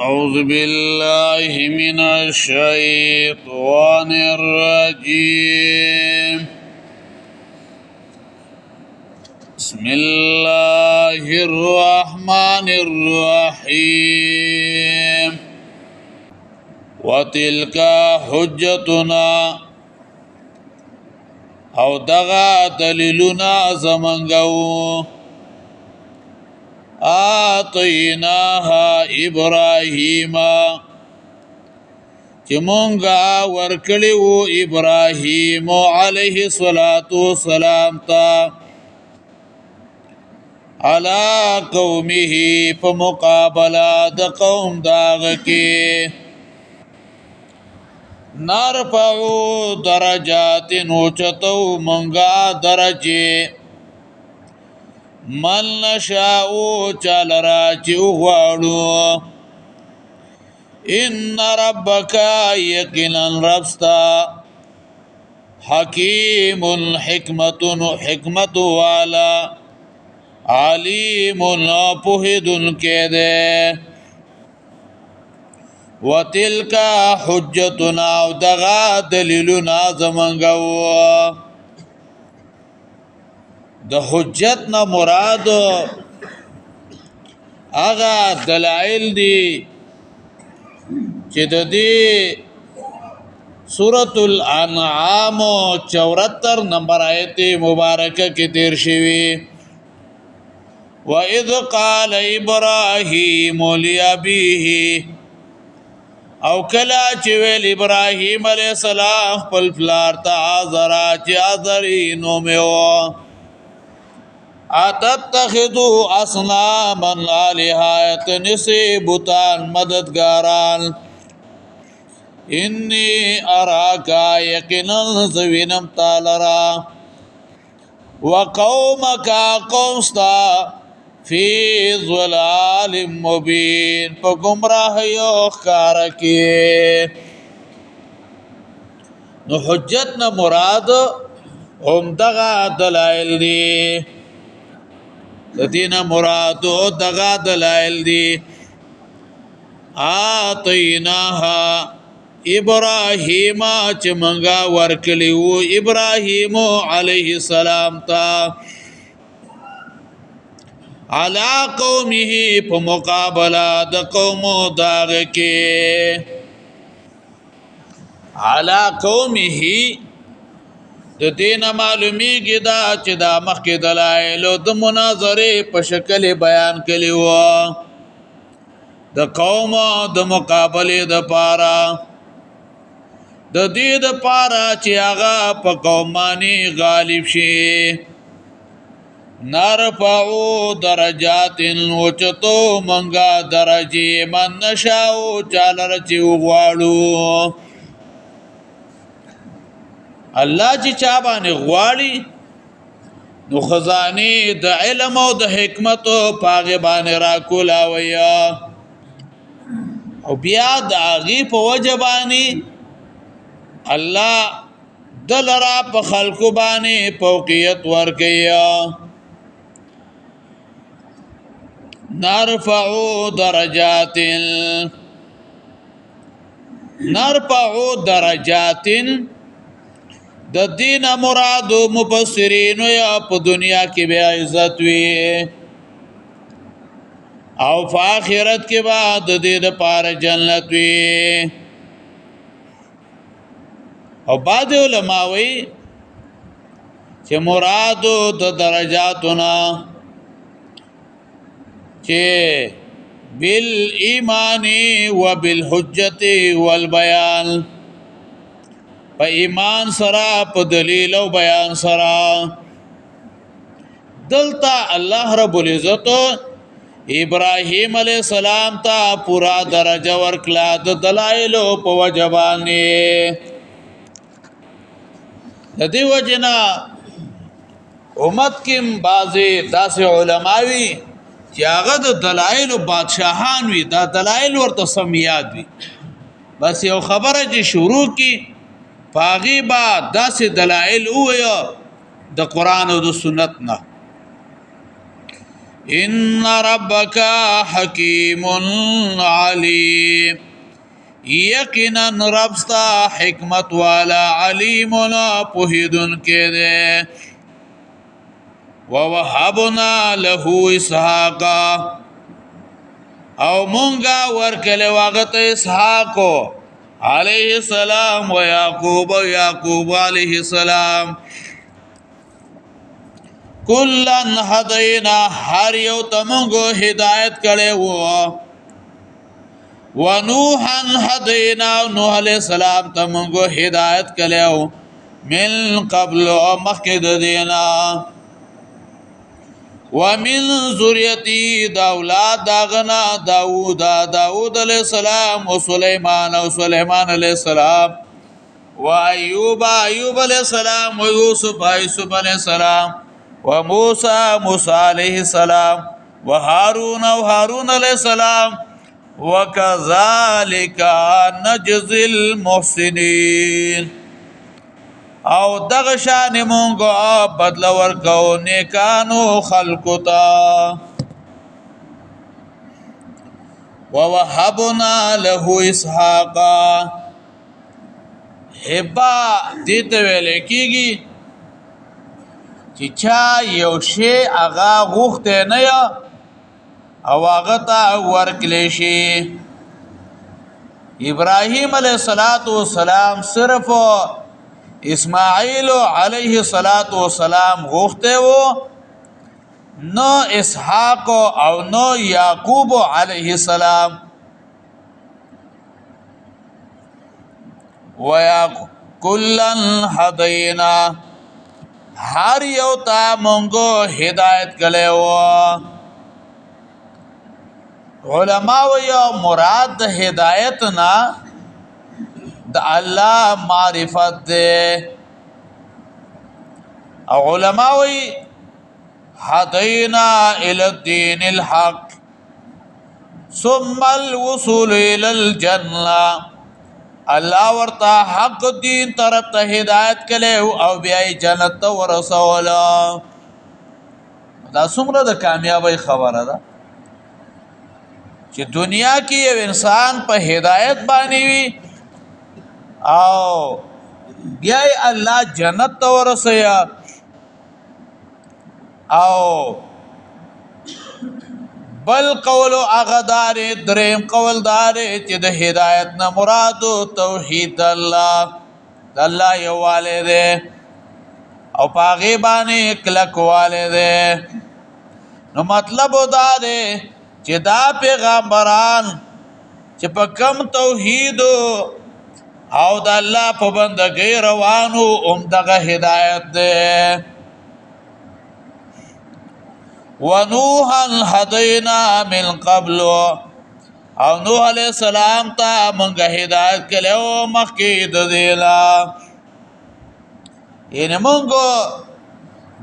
أعوذ بالله من الشيطان الرجيم. بسم الله الرحمن الرحيم. وتلك حجتنا، او دغه دلیلونه زمنګو، آتیناها ابراهیم، چې مونږه ورکړی وو ابراهیم علیه الصلاۃ والسلام ته، علا قومه، په مقابله د قوم داغ کې. نرفعو درجات، نوچتو مونږه درجه، من نشاء، چالرا چې وغواړو. ان ربک، یقینا ربستا، حکیم حکمت، حکمت والا، علیم پوهیدن کې ده. وتلک حجتنا، او دغه دلیلونه زمونږ. د حجت نه مراد هغه دلایل دي چې د دې سورۃ الانعام 74 نمبر آیت مبارکه کې تیر شوی. وَإِذْ قَالَ إِبْرَاهِيمُ لِأَبِيهِ، او کلا چې ویل ابراهیم علیہ السلام خپل پلار ته، آزر، چې آزری نو مې، اتتخذو اصناما الها، تنسی بوتان مددگاران؟ انی اراکا، یقینا زوینم تالرا، وقومک، قوم ستا، فی ظلال مبین، په گمراه یو ښکار کې. نو حجت نه مراد هم دغه دلایل دي. د دینه مراد دغه دلایل دي. آتیناها ابراهیم، چې مونږه ورکلی وو ابراهیم علیه السلام ته، علا قومه، په مقابله د قوم داغ کې. علا قومه، د دین معلومیږي دا چې دا مخکې دلایل د مناظره په شکل بیان کړي وو د قوم د مقابله د پاره، د دې د پاره چې هغه په قوم باندې غالب شي. نرفعو درجات، وچتو منګه درجه، من نشاو، چالر چې وغواړو. الله چې چا باندې غواړي، نو خزانه د علم او د حکمت پاغه باندې را کولاوي، او بیا د هغې په وجه باندې الله دلرا په خلکو باندې فوقیت ورکوي. نرفعو درجات، نرفعو درجات، د دین مراد مفسرین یا په دنیا کې بیا عزت وي، او په آخرت کې به د دې د پاره جنت وي. او بعد علماء وی چې مراد د درجاتنا چې بالایمان وبالحجت والبیان، په ایمان سره، په دلیل او بیان سره. دلته الله رب العزت ابراهیم علیہ السلام ته پورا درجه ورکړه د دلایل په وجبانی. د دې وجنا امت کې بعضې داسې علما وي چې هغه د دلایل بادشاهان وي، دا دلایل ورته سم یاد وي. بس یو خبره چې شروع کی، پاغي با داسې دلایل وویو د قرآن او د سنت نه. ان ربک حکیم علیم، یقینا رب ستا حکمت والا، علیم پوهیدون کې ده. ووهبنا له اسحاق، او مونږه ورکل واغت اسحاق علیه السلام، و یعقوب، او یعقوب علیه السلام. کلن هدینا، هر یو تمغو هدایت کړي وو. ونوحا هدینا، نوح علیہ السلام تمغو هدایت کړي من قبل، مخکې د دینا. ومن ذریتی، دا اولاد داغنا، داوود، داوود علیہ السلام، او سلیمان، او سلیمان علیہ السلام، و ایوب، ایوب علیہ السلام، و یوسف، یوسف علیہ السلام، و موسی، موسی علیہ السلام، و هارون، او هارون علیہ السلام. وکذالک نجزی المحسنین، او دغه شان مونږ بدل ورکو نیکانو خلقو ته. ووهبنا له اسحاق، هبا دې ته ویل کېږي چې چا یو شی هغه غوښته نه یا او هغه ته ورکلی شي. ابراهیم علیه السلام صرف اسماعیل علیه الصلاۃ والسلام غوښته وو، نو اسحاق او نو یعقوب علیه السلام. ویا کلن هدینا، هر یو تا مونږ هدایت کړي وو. علماء یو مراد د هدایت نه د الله معرفت ده، او علماء وی هدینا الى الدين الحق ثم الوصول الى الجنه. الله ورته حق دین طرف ته هدایت کړي او بیا جنت ته ورسول. دا څومره د کامیابی خبره ده چې دنیا کې یو انسان په هدایت باندې وي او بیا الله جنت ته ورسیا. او بل قول هغه دار، دریم قول دار چې د هدایت نه مراد توحید الله، د الله یووالی دی او پاغه باندې کلکواله دی. نو مطلب دا دی چې دا پیغمبران چې په کم توحید او د الله په بندګۍ روانو، هم دغه هدایت دی. ونوحا هدینا من قبل، او نوح علیہ السلام ته مونږ هدایت کړو مخکې د دیلا. یعنی مونږ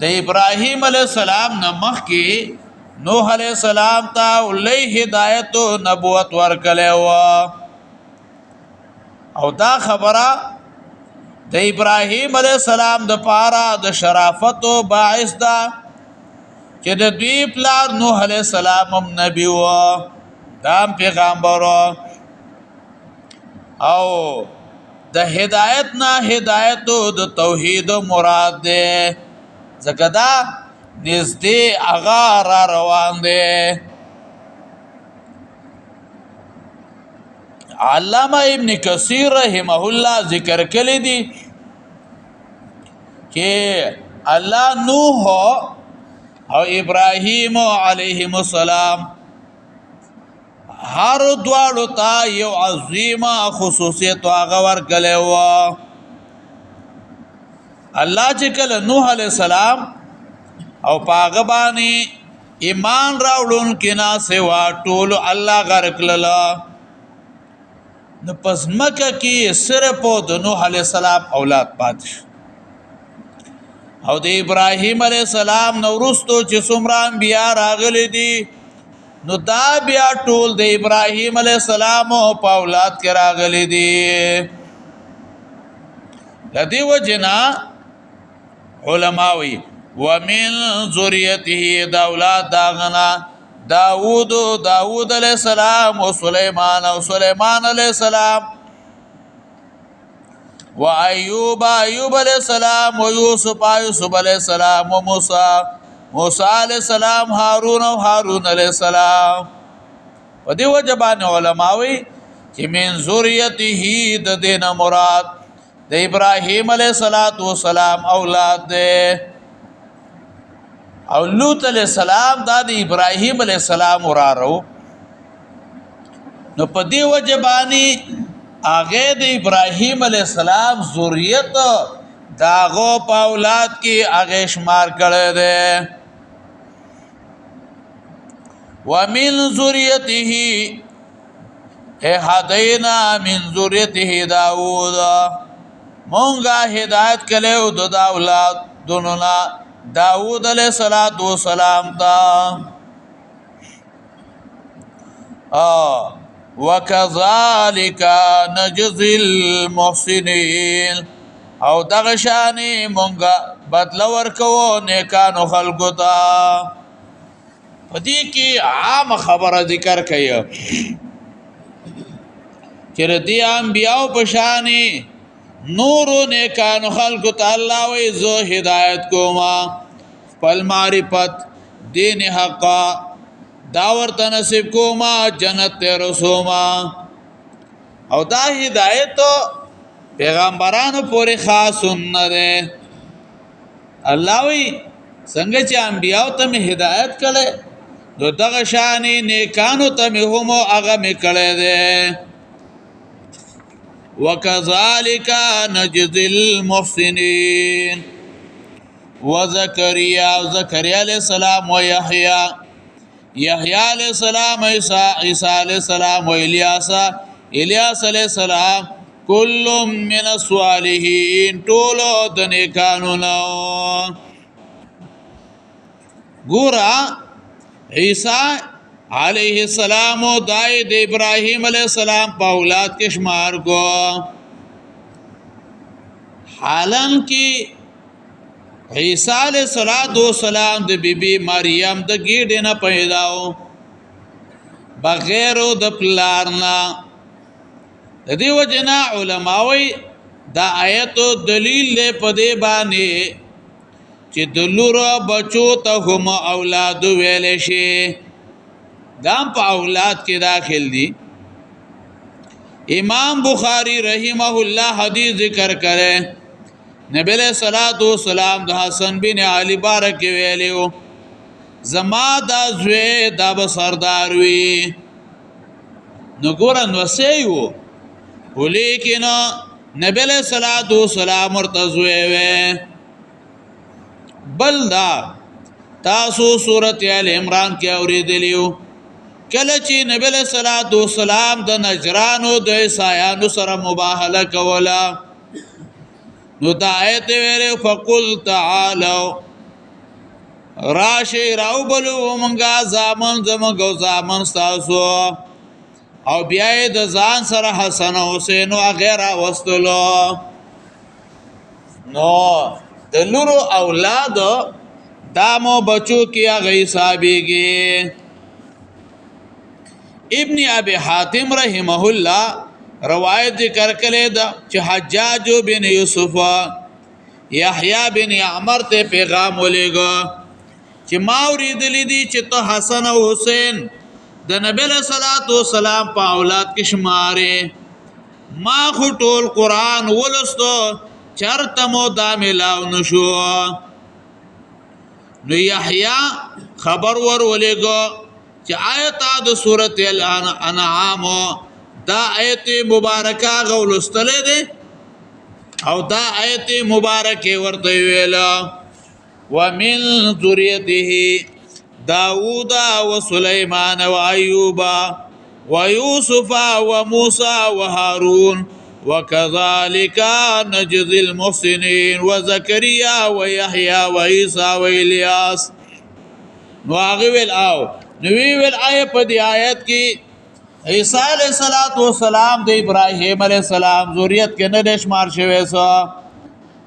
د ابراهیم علیہ السلام نه مخکې نوح علیہ السلام ته ولې هدایت او نبوت ورکړو. او دا خبره د ابراهیم علیہ السلام د پاره د شرافت او باعث ده چې د دوی پلار نوح علیہ السلام هم نبی و، دام پیغمبر. او د هدایت نه هدایت د توحید مراد ده، ځکه دا نږدې هغه را روان دی. علامه ابن کثیر رحمه الله ذکر کړی دی چې الله نوح او ابراهیم علیهم السلام هر دواړو ته یو عظیمه خصوصیت هغه ورکړی و. الله چې کله نوح علیه السلام او پاغه باندې ایمان راوړون کنا سوا ټول الله غرق للا، نو پس مکه کې صرف د نوح علیه السلام اولاد پاتې شو. او د ابراهیم علیه السلام نو وروستو چې څومره انبیا راغلي دي، نو دا بیا ټول د ابراهیم علیه السلام په اولاد کې راغلي دي. د دې وجنه علما وی ومن ذریته د اولاد داغنا داوود، داوود علیہ السلام، او سلیمان، او سلیمان علیہ السلام، و ایوب، ایوب علیہ السلام، و یوسف، یوسف علیہ السلام، و موسی، موسی علیہ السلام، هارون او هارون علیہ السلام. په دې وجه باندې علماوی چې من ذریته د دین مراد د ابراهیم علیه الصلاۃ والسلام اولاد ده، او لوط علیه السلام دا د ابراهیم علیه السلام ورارو. نو په دې وجه باندې هغه د ابراهیم علیه السلام ذریت داغو په اولاد کې هغه شمار کړی دی. ومن ذریته هدینا من ذریته داوود، مونږه هدایت کړو د اولاد دونو داوود علیہ الصلوۃ والسلام تا. وکذالک نجزی المحسنین، او دغه شانی مونږه بدل ورکو نیکانو خلقو ته. په دې کې عام خبره ذکر کړي چې دې انبیاو په شانی نورو نیکانو خلقو ته الله وی زه هدایت کوما، خپل معرفت دین حق دا ورته نصیب کوما، جنت ته رسوما. او دا هدایت پیغمبرانو پورې خاص نه ده. الله وی څنګه چې انبیاو ته می هدایت کړي، نو دغه شان نیکانو ته می هم هغه می کړي ده. وکذالک نجزی المحسنین. وزکریا، زکریا علیہ السلام، و یحیی، یحیی علیہ السلام، عیسی، عیسی علیہ السلام، و الیاس، الیاس علیہ السلام، کل من الصالحین، ټول د نیکانو نو. ګورا، عیسی علیه السلام او دای د ابراهیم علیه السلام په اولاد کې شمار کو، حالان کې عیسی علیه السلام د بیبي مریم د ګیډې نه پیدا و بغیر د پلار نه. د دې وجنا علماوی دا آیت دلیل له پدې باندې چې د لور بچو ته هم اولاد ویل شي، دام په اولاد کې داخل دي. امام بخاری رحمه الله حدیث ذکر کړي، نبی علیہ الصلوۃ والسلام د حسن بن علی بارک ویلیو، زما دا زوی دا به سردار وي. نو ګورن وسیو، ولیکن نبی علیہ الصلوۃ والسلام ورته زوی وی. بل دا تاسو سورت آل عمران کې اوریدلیو، کله چې نبی علیہ الصلوۃ والسلام د نجرانو د عیسایانو سره مباهله کوله، نو دا آیت ویلو، فقل تعالوا، راشي راو بلو مونږه زامن زمونږ او زامن تاسو، او بیا د ځان سره حسن او حسین او غیره وستلو. نو د لورو اولاد دامو بچو کې هغه حسابيږي. ابن ابي حاتم رحمه الله روایت ذکر کړي دا چې حجاج بن یوسف یحیی بن عمر ته پیغام ولېګو چې ما اوریدلې دي چې ته حسن او حسین د نبی له صلوات و سلام په اولاد کې شمارې. ما خو ټول قران ولستو، چرته مو دا ملاو نشو. نو یحیی خبر ور ولېګو چې آیت د سورته الانعام دا آیت مبارکه غولستلې ده، او دا آیت مبارکه ورته ویلا، ومن ذریته داوود وسليمان وأيوب ويوسف وموسى وهارون وكذلك نجزي المحسنين وزكريا ويحيى وعيسى وإلياس. نو هغه ویل، او نو ویل آی په دې آیت کې عیسی علیہ الصلوۃ والسلام د ابراهیم علیہ السلام ذریت کې نه شمار شوی سو؟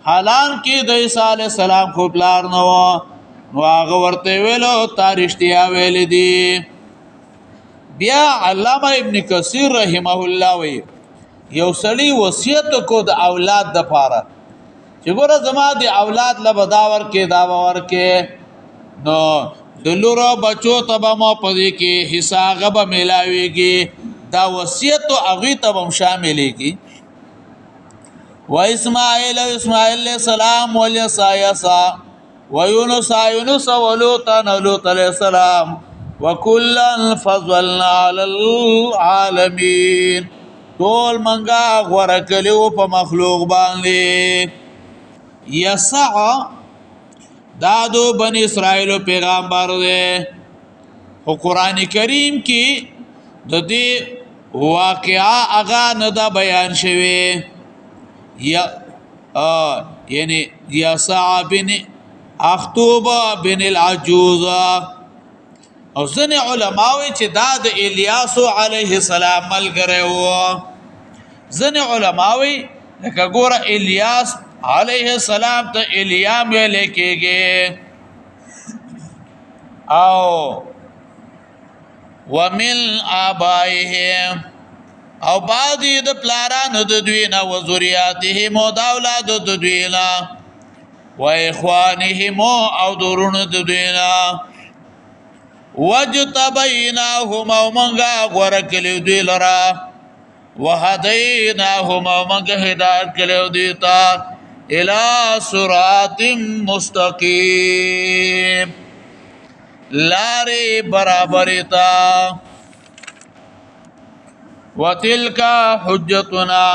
حالان کې د عیسی علی السلام خو پلار نه و، نو هغه ورته ویلو تا رښتیا ویل دي. بیا علامه ابن کثیر رحمه الله وی یو سړی وصیت کو د اولاد د پاره چې ګوره زما د اولاد له بداور کې دا باور کې، نو د لورو بچو ته به مو په دې کې حصہ هغه به ملاويږي. دا وصیت او هغه ته به شاملېږي. و اسماعیل او اسماعیل علیہ السلام والیسع یسع ویونس یونس ولوط لوط علیہ السلام وکلا فضلنا علی العالمین. ټول منګه غوړه کلیو په مخلوق باندې. یسع دا دو بنی اسرائیل پیغمبر دی، خو قران کریم کې د دې واقعا هغه نه دا بیان شوی. یا یعنی یسع بن اختوب بن العجوز. او ځنې علماوی چې دا د الیاس علیه السلام ملګری و. ځنې علماوی لکه ګوره الیاس علیه السلام ته الیام ویل کېږي. او ومن آبائهم او بعضی د پلارانو د دوی نه، و ذریاتهم او د اولادو د دوی نه، و اخوانهم او د وروڼو د دوی نه، وجتبیناهم او مونږه غوره کړي دوی لره، وهدیناهم او مونږه هدایت کړي دوی ته الی صراط مستقیم، لارې برابرې ته. وتلک حجتنا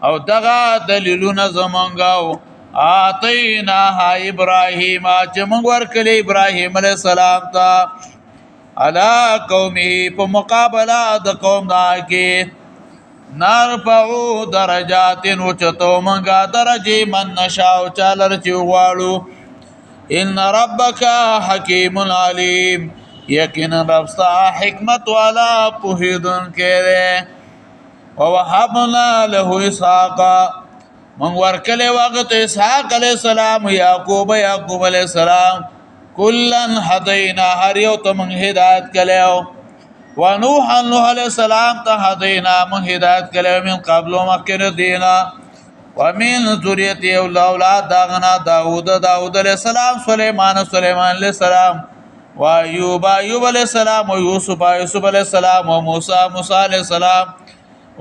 او دغه دلیلونه زمونږه آتیناها ابراهیم چې مونږ ورکړي ابراهیم علیه السلام ته علا قومه په مقابله د قوم دا کې. نرفعو درجات وچتو مونږه درجه من نشاو چالر چې غواړو. ان ربک حکیم علیم، یقینا رب ستا حکمت والا پوهیدون کې. ووهبنا له اسحاق من ورکله وخت اسحاق علیہ السلام، یعقوب یعقوب علیہ السلام، کلن هدینا هر یو ته من هدایت کړو. ونوح نوح علیہ السلام ته هدینا من هدایت کړو من قبل مخکره دینا. ومن ذریته اولاد داغنا داود داود علیہ السلام، سلیمان سلیمان علیہ السلام، وایوب ایوب علیہ السلام، ویوسف یوسف علیہ السلام، وموسی موسی علیہ السلام،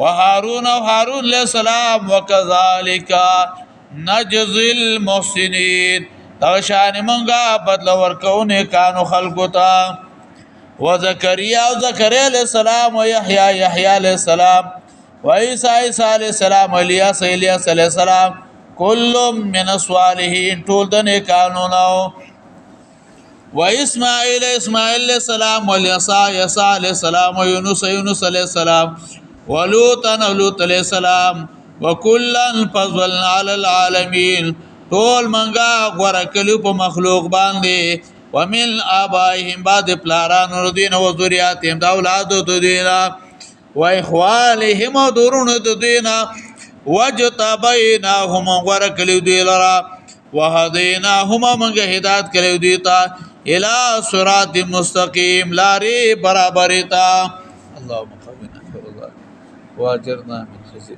وهارون وهارون علیہ السلام. وکذالک نجزی المحسنین، دا شان مونږه بدل ورکونه کانو خلقو ته. وزکریا زکریا علیہ السلام، ویحیی یحیی علیہ السلام، وعیسی عیسی علیہ السلام، الیاس الیاس علیہ السلام، کل من الصالحین ټول د نیکانو نو. واسماعیل اسماعیل علیہ السلام، والیسع یسع علیہ السلام، ویونس یونس علیہ السلام، ولوطا لوط علیہ السلام، وکلا فضلنا علی العالمین ټول منګه غوره کړو په مخلوق باندې. ومن آبائهم بعد پلارانو دین او ذریاتهم د اولادو د دینا، و اخوانهم او درونو د دینا، وجتبیناهم غوره کړو دوی لرا، وهدیناهم منګه هدایت کړو دوی ته الی صراط مستقیم لارې برابرې ته. اللهم قونا فرضا واجرنا من خزي.